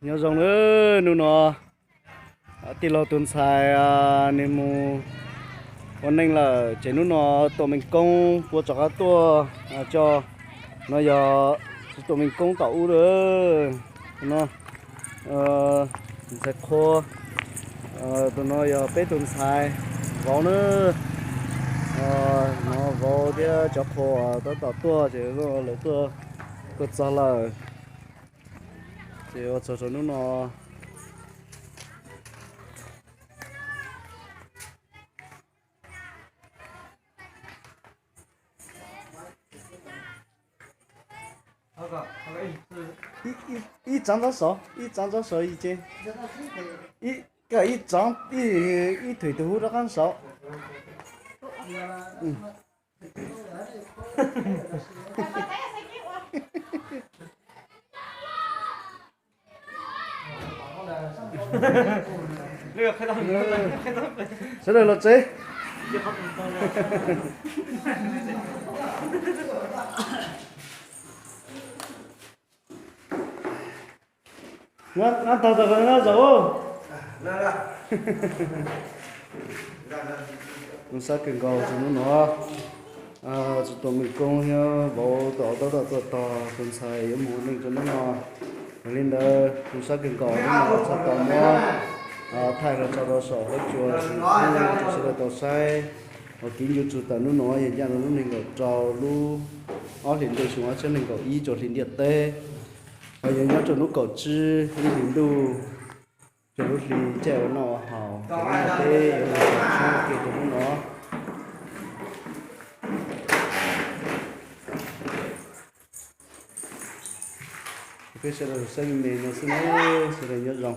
Nyob zoo nawb, hnub no tij laug tus ntxhais nws mus ua neej lawm ces hnub no tuam Meej Koob puab rov qab tuaj tso. No yog tuam Meej Koob tom ub lawm. No ntxhais qhua, tus no yog peb tus ntxhais vauv na. No vauv thiab cov qhua tab tom tuaj ces lawv tuaj txog lawm ces ua txog rau hnub no. Ib txaav ntxov saud, ib txaav ntxov saud ib ce, ib txaav, ib thwm tus hub rov qab saud. Sawv daws los tsev. Nab tag tau na zaum. Kuv xav kawg nkaus txog hnub no, tsis tuam Meej Koob thiab vauv tom tab tom tuaj tog tus ntxhais yuav mus ua neej rau hnub no. Yog li ntawd kuv xav kawg nkaus hnub no txog tau muab thaij los tso rau saum huab cua, tso sawv daws tau saib. Uas kiv ncu txug tawm hnub no yog ncaj rau lub nees nkaum rau lub ob hlis ntuj xyoo ob txhiab nees nkaum ib rau hli ntiaj teb. Uas yog nyob rau hnub kaum tsib ib hlis ntuj rau lub hli caij ua noj ua haus, ces lub ntiaj teb yuav mus txog tshoob kiag rau hnub no. Peb sawv daws saib me me no xwb na, sawv daws nyob zoo.